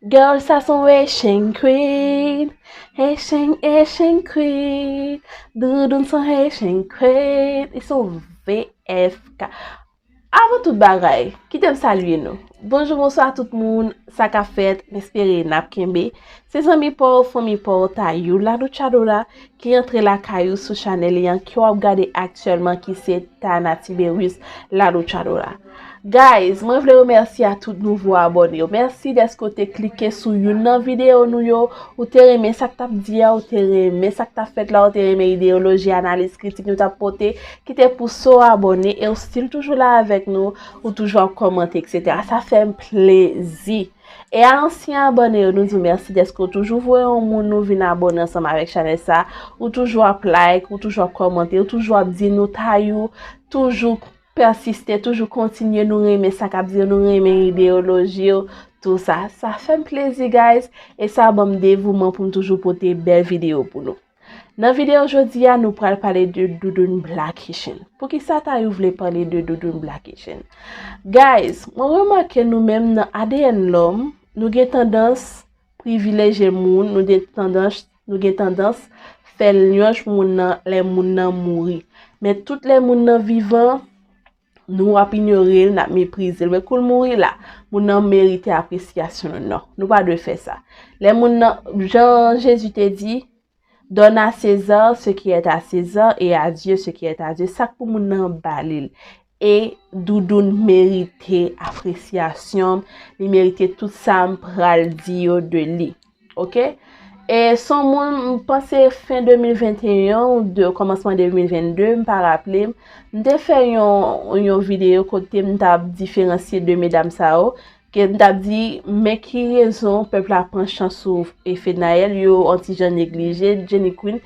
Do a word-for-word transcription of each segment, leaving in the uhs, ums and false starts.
Girl, sa son Haitian queen. Haitian, Haitian queen. Doudoun son Haitian queen. Li son V F K. Avan tout bagay, kite m salye nou. Bonjou, bonswa tout moun, sa k ap fèt, m espere n ap kenbe. Se zanmi pa w, fanmi pa w, Tayou, Laluchadora, ki antre lakay ou sou chanèl li an, ke w ap gade aktyèlman, ki se Tana Tiberius, Laluchadora. Guys, mwen vle remèsye a tout nouvo abòne yo. Mèsi dèske w te klike sou youn nan videyo nou yo. Ou te renmen sa k t ap di a, ou te renmen sa k t ap fèt la, ou te renmen ideyoloji, analiz, kritik nou t ap pote, ki te pouse w abòne, e w still toujou la avèk nou, ou toujou ap kòmante, et cetera. Sa fè m plezi. E a ansyen abòne yo, nou di w mèsi dèske w toujou voye yon moun nou vin abòne ansanm avèk chanèl sa. Ou toujou ap like, ou toujou ap kòmante, ou toujou ap di nou Tayou, toujou pèsiste, toujou kontinye, nou renmen sa k ap di yo, nou renmen ideyoloji yo, tou sa. Sa fè m plezi, guys, e sa ban m devouman pou m toujou pote bèl videyo pou nou. Nan videyo jodi a, nou pral pale de Doudoune Black Haitian. Poukisa Tayou vle pale de Doudoune Black Haitian? Guys, mwen remake nou menm nan A D N lòm, nou gen tandans privilejye moun, nou gen tandans, nou gen tandans fè lwanj moun nan lè moun nan mouri. Men tout lè moun nan vivan, nou ap inyore l, n ap meprize l. Men kou l mouri la, moun nan merite apresyasyon nou. Non, nou pa dwe fè sa. Lè moun nan, jan Jezi te di, Donne à César ce qui est à César et à Dieu ce qui est à Dieu. Sa k pou moun nan, ba li l. E Doudoune merite apresyasyon m, li merite tout sa m pral di yo de li. Oke? E s on moun, m panse fen de mil venteyen ou de kòmansman de mil vennde, m pa raple m, m te fè yon, yon videyo kote m t ap diferansye de medam sa yo, ke m t ap di, men ki rezon pèp la pran chans sou e Fednaelle, yo yon ti jan neglije Jenny Queen,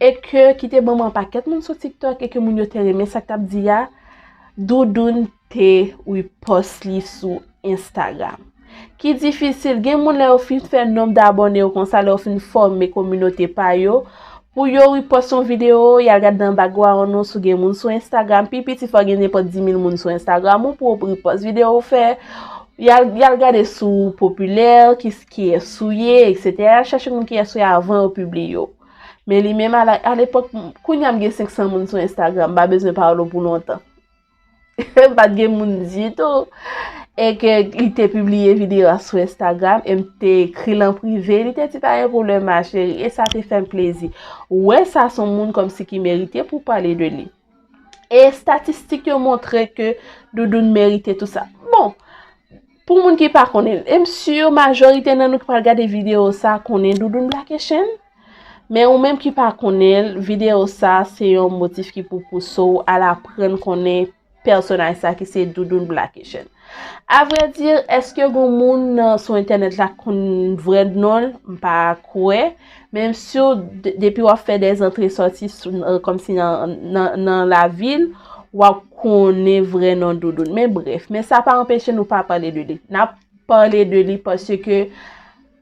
e ke ki te ban m yon pakèt moun sou TikTok, e ke moun yo te renmen sa k t ap di a, Doudoune te repost li sou Instagram. Ki difisil, gen moun lè yo fin fè nonb dabòne yo konsa, lè yo fin fòme kominote pa yo, pou yo repost yon videyo, y al gade nan background ou, si w gen moun sou Instagram, pi piti fò gen nenpòt di mil moun sou Instagram ou pou yo repost videyo ou fè, y al, y al gade si w popilè, ki, kiyès ou ye, et cetera. Y al chèche moun kiyès ou ye avan yo pibliye w. Men li menm, a la, a lepòk, kounye a m gen senk san moun sou Instagram, m pa bezwen pale w pou lontan. M pa t gen moun ditou. E ke li te pibliye videyo a sou Instagram, e m te ekri l an prive, li te di pa gen pwoblèm ma chérie, e sa te fè m plezi. Ou wè sa s on moun kòmsi ki merite pou pale de li. E estatistik yo montre ke Doudoune merite tou sa. Bon, pou moun ki pa konnen l, e m si majorite nan nou ki pral gade videyo sa konnen Doudoune Black Haitian. Men ou menm ki pa konnen l, videyo sa se yon motif ki pou pouse w al aprann konnen pèsonaj sa ki se Doudoune Black Haitian. A vrè di, èske gon moun nan sou entènèt la konn vrè non l? M pa kwè. Men m si de, depi w ap fè dè antre sòti sou, nan, kòmsi nan, nan, nan lavil, w ap konnen vrè non Doudoune. Men brèf, men sa pa anpeche nou pa pale de li. N ap pale de li paske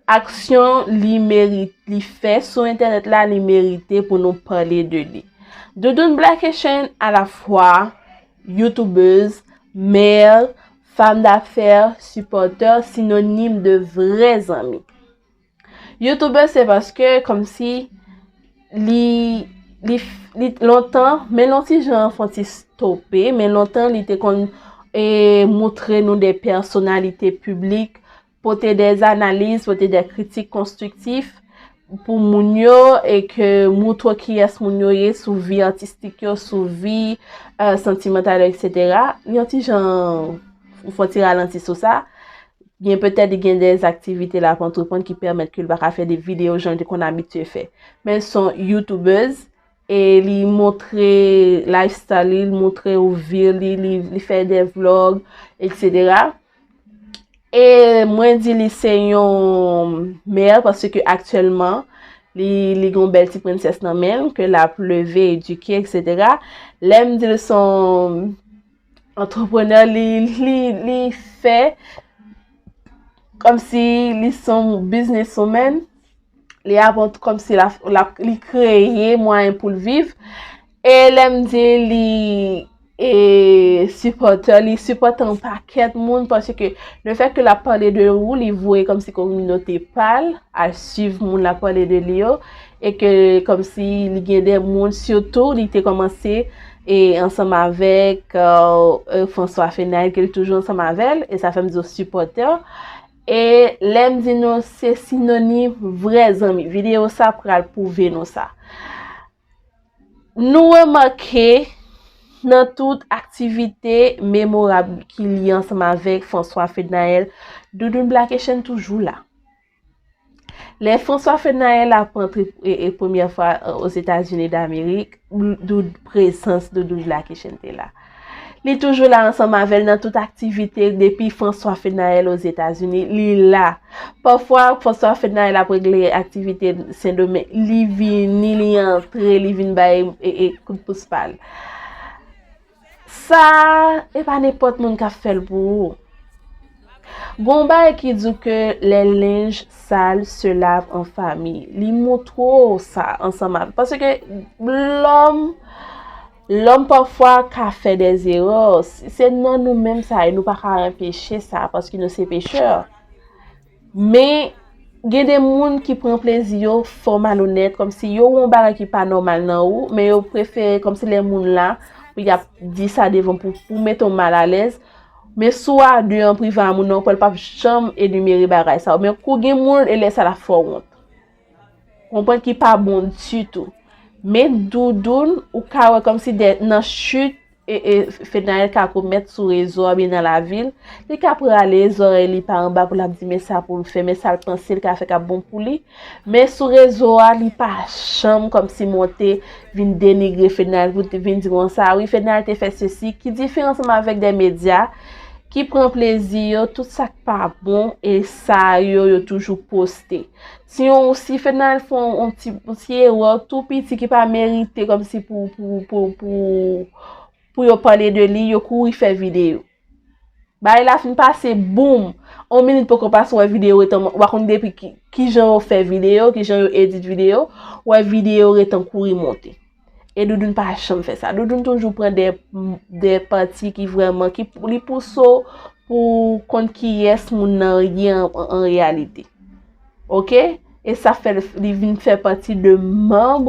aksyon li merit, li fè sou entènèt la, li merite pou nou pale de li. Doudoune Black Haitian, alafwa youtubèz, mè, fanm dafè, sipòtè, sinonim de vrè zanmi. Youtubèz se paske kòmsi li, li, li lontan, men l on ti jan fè on ti stope, men lontan li te konn, e, montre nou de pèsonalite piblik, pote de analiz, pote de kritik konstriktif pou moun yo, e ke montre kiyès moun yo ye sou vi atistik yo, sou vi, e, santimantal yo, et cetera. Li on ti jan fè on ti ralanti sou sa. Byen petèt li gen de aktivite l ap antreprann ki pèmèt ke l pa ka fè de videyo jan l te konn abitye fè. Men s on youtubèz, e li montre lifestyle li, li montre ou vi li, li, li fè de vlog, et cetera. E mwen di li se yon mè paske aktyèlman, li, li gen yon bèl ti prensès nan men l, ke l ap leve, edike, et cetera. Lè m di l s on antreprenè, li, li, li fè kòmsi li s on businesswoman, li ap kòmsi l ap, l ap, li kreye mwayen pou l viv. E lè m di li, e sipòtè, li sipòte yon pakèt moun, paske le fèt ke l ap pale de ou, li voye kòmsi kominote pa l al swiv moun l ap pale de li yo, e ke kòmsi li gen de moun, sitou li te kòmanse e ansanm avèk euh, euh, François Fenaille, ke l toujou ansanm avè l, e sa fè m di w sipòtè. E lè m di nou se sinonim vrè zanmi, videyo sa pral pwouve nou sa. Nou remake nan tout aktivite memorab ki li ansanm avèk François Fenaelle, Doudoune Black Echene toujou la. Lè François Fenaelle ap antre e, e premyè fwa Ozetazini Damerik, prezans Doudoune Black Echene te la. Li toujou la ansanm avè l nan tout aktivite depi François Fenaelle Ozetazini, li la. Pafwa, François Fenaelle ap regle aktivite Sendomeng, li vini, li antre, li vin bay e, e, kout pous pa l. Sa, e pa nenpòt moun k ap fè l pou ou. Gon bagay ki di w ke les linges sales se lavent en famille. Li montre w sa ansanm avè. Paske lòm, lòm pafwa ka fè des erreurs. Se nan nou menm sa ye, nou pa ka anpeche sa, paske nou se pechè. Men, gen de moun ki pran plezi yo fè w malonèt, kòmsi yo wè yon bagay ki pa nòmal nan ou, men yo prefere, kòmsi lè moun la, pou y ap di sa devan pou, pou mete w malalèz. Men si w a de an prive a moun nan, ou kwè l p ap janm enimere bagay sa yo. Men kou gen moun, e lè sa l ap fè w wont. Konprann ki pa bon ditou. Men Doudoune, ou ka wè kòmsi de, nan chit e, e Fenaelle ka komèt sou rezo a, oubyen nan lavi l, li ka prale, zòrèy li pa anba pou l ap di men sa pou l fè, men sa l panse l ka fè k ap bon pou li. Men sou rezo a, li pa janm kòmsi monte vin denigre Fenaelle, pou te vin di konsa, wi, Fenaelle te fè sesi, ki diferan ansanm avèk de medya ki pran plezi yo, tout sa k pa bon, e sa yo, yo toujou poste. Si yon, si Fenaelle fè yon, yon ti, yon ti erè tou piti ki pa merite kòmsi pou, pou, pou, pou, pou yo pale de li, yo kouri fè videyo. Bagay la fin pase, boum! On minit poko pase, w wè videyo ret an, w pa konn depi ki, kijan yo fè videyo, kijan yo edit videyo, w wè videyo ret an kouri monte. E Doudoune pa janm fè sa. Doudoune toujou pran de, de pati ki vrèman, ki li pouse w pou konn kiyès moun nan ye an, an, an reyalite. Oke? E sa fè l, li vin fè pati de manm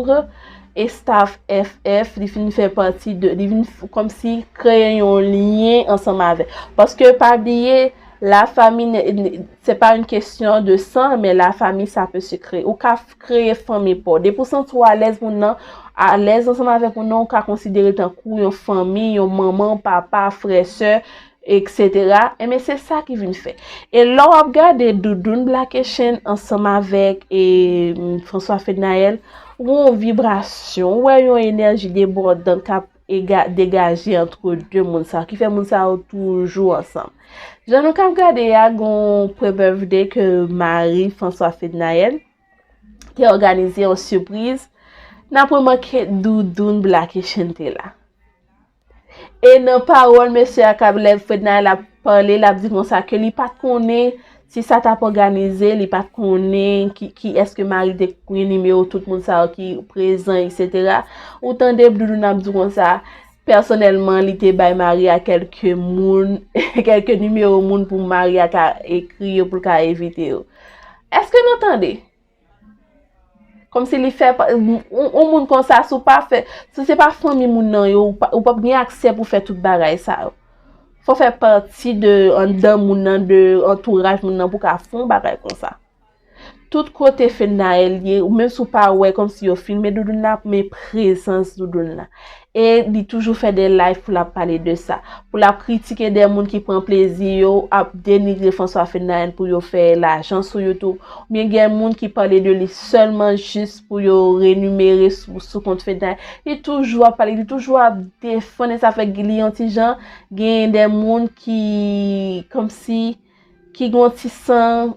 e staff F F, li vin fè pati de, li vin f-, kòmsi kreye yon lyen ansanm avè. Paske pa bliye, la famille, ne- ne- c'est pas une question de sang, mais la famille, ça peut se créer. Ou ka f- kreye fanmi pa w. Depi w santi w alèz moun nan, alèz ansanm avèk moun nan, ou ka konsidere l tankou yon fanmi, yon manman, papa, frè, sè, etsetera. Enben, se sa ki vin fè. E lè w ap gade Doudoune Black Echene ansanm avèk e, François Fenaelle, ou wè yon vibrasyon, ou wè yon enèji debòdan k ap ega- degaje antre de moun sa, ki fè moun sa yo toujou ansanm. Jan nou k ap gade a, gon pre-birthday ke mari François Fenaelle te òganize yon sipriz, n ap remake Doudoune Black Echene te la. E nan pawòl mesye a k ap lè Fenaelle ap pale, l ap di konsa ke li pa t konnen si sa t ap òganize, li pa t konnen ki, ki èske mari te gen nimewo tout moun sa yo ki prezan, etsetera. Ou tande Doudoune ap di konsa, pèsonèlman, li te bay mari a kèlke moun, kèlke nimewo moun pou mari a ka ekri yo, pou l ka envite yo. Èske nou tande? Kòmsi li fè pa, yon, yon moun konsa, si w pa fè, si se pa fanmi moun nan yo, ou pa, ou p ap gen aksè pou fè tout bagay sa yo. Fò w fè pati de, anndan moun nan, de antouraj moun nan pou w ka fè yon bagay konsa. Tout kote Fenaelle ye, ou menm si w pa wè kòmsi yo filme Doudoune la, men prezans Doudoune la. E li toujou fè de live pou l ap pale de sa. Pou l ap kritike de moun ki pran plezi yo, ap denigre François Fenaelle pou yo fè lajan sou YouTube. Oubyen gen moun ki pale de li sèlman jis pou yo renimere sou, sou kont Fenaelle. Li toujou ap pale, li toujou ap defann, e sa fè li yon ti jan, gen de moun ki, kòmsi, ki gen yon ti san,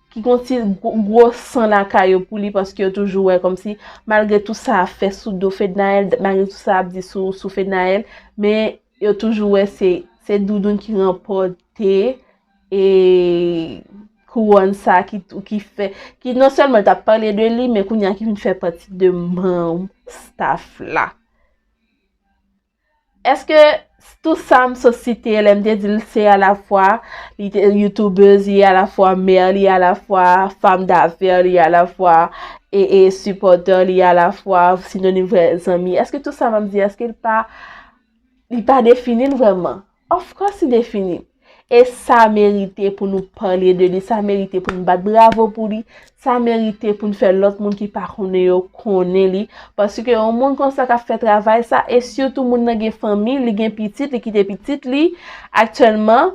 ki gen yon ti gwo, gwo san lakay yo pou li, paske yo toujou wè kòmsi, malgre tout sa ap fè sou do Fenaelle, malgre tout sa ap di sou, sou Fenaelle, men yo toujou wè se, se Doudoune ki ranpòte e kouwòn sa ki, ki fè, ki non sèlman t ap pale de li, men kounye a ki vin fè pati de manm staff la. Èske Tout sa m sot site, lè m te di l se alafwa li te youtubèz, li alafwa mè, li alafwa fanm dafè, li alafwa e, e sipòtè, li alafwa sinonim vrè zanmi. Èske tout sa m ap di, èske l pa, li pa defini l vrèman? Of course li defini l. E sa merite pou nou pale de li, sa merite pou nou bat bravo pou li, sa merite pou n fè lòt moun ki pa konnen yo konnen li. Paske yon moun konsa k ap fè travay sa, e sitou moun nan gen fanmi, li gen pitit, li kite pitit li aktyèlman,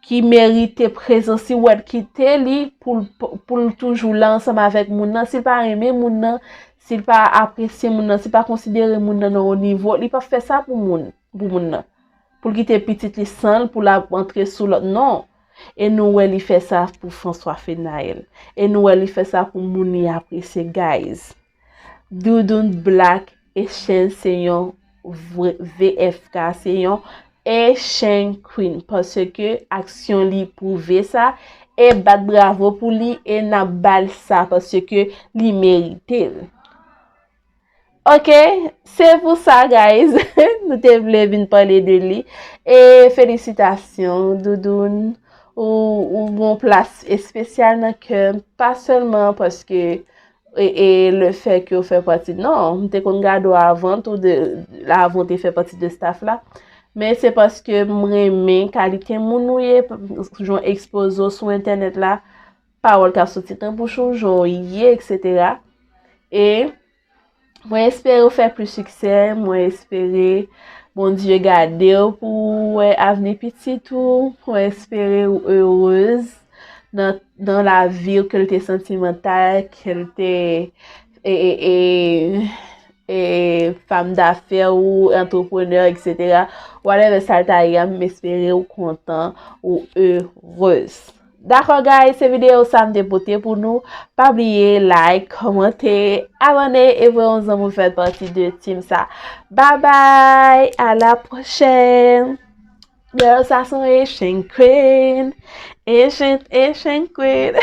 ki merite prezans li, ou wè l kite li pou l, pou l toujou la ansanm avèk moun nan. Si l pa renmen moun nan, si l pa apresye moun nan, si l pa konsidere moun nan nan yon nivo, li p ap fè sa pou moun, pou moun nan. Pou l kite pitit li san l, pou l ap antre sou lòt, non. E nou wè li fè sa pou François Fenaël. E nou wè li fè sa pou moun li apresye, guys. Doudoune Black Echenn se yon vre, V F K, se yon Echenn Queen, paske aksyon li pwouve sa, e bat bravo pou li, e n ap ba l sa, paske li merite l. Ok, se pou sa, guys, nou te vle vin pale de li. E felisitasyon, Doudoune, ou, ou gen yon plas espesyal nan kè m, pa sèlman paske e, e le fè ke w fè pati, non, m te konn gade w avan tou de, avan w te fè pati de staff la. Men se paske m renmen kalite moun ou ye, jan w ekspoze w sou entènèt la, pawòl k ap soti nan bouch ou, jan w ye, et cetera. E mwen espere w fè plis siksè, mwen espere Bondye gade w pou w wè avni pitit ou, mwen espere w erez nan, nan lavi w, ke l te santimantal, ke l te e, e, e, e fanm dafè ou antreprenè, et cetera. Whatever sa l ta ye a, m espere w kontan, ou erez. Dakò, guys, se videyo sa m te pote pou nou. Pa bliye like, kòmante, abòne e voye yon zanmi w fè pati de team sa. Bye bye, à la prochaine. Girl, sa se yon Echenn Queen. Echenn, Echenn Queen.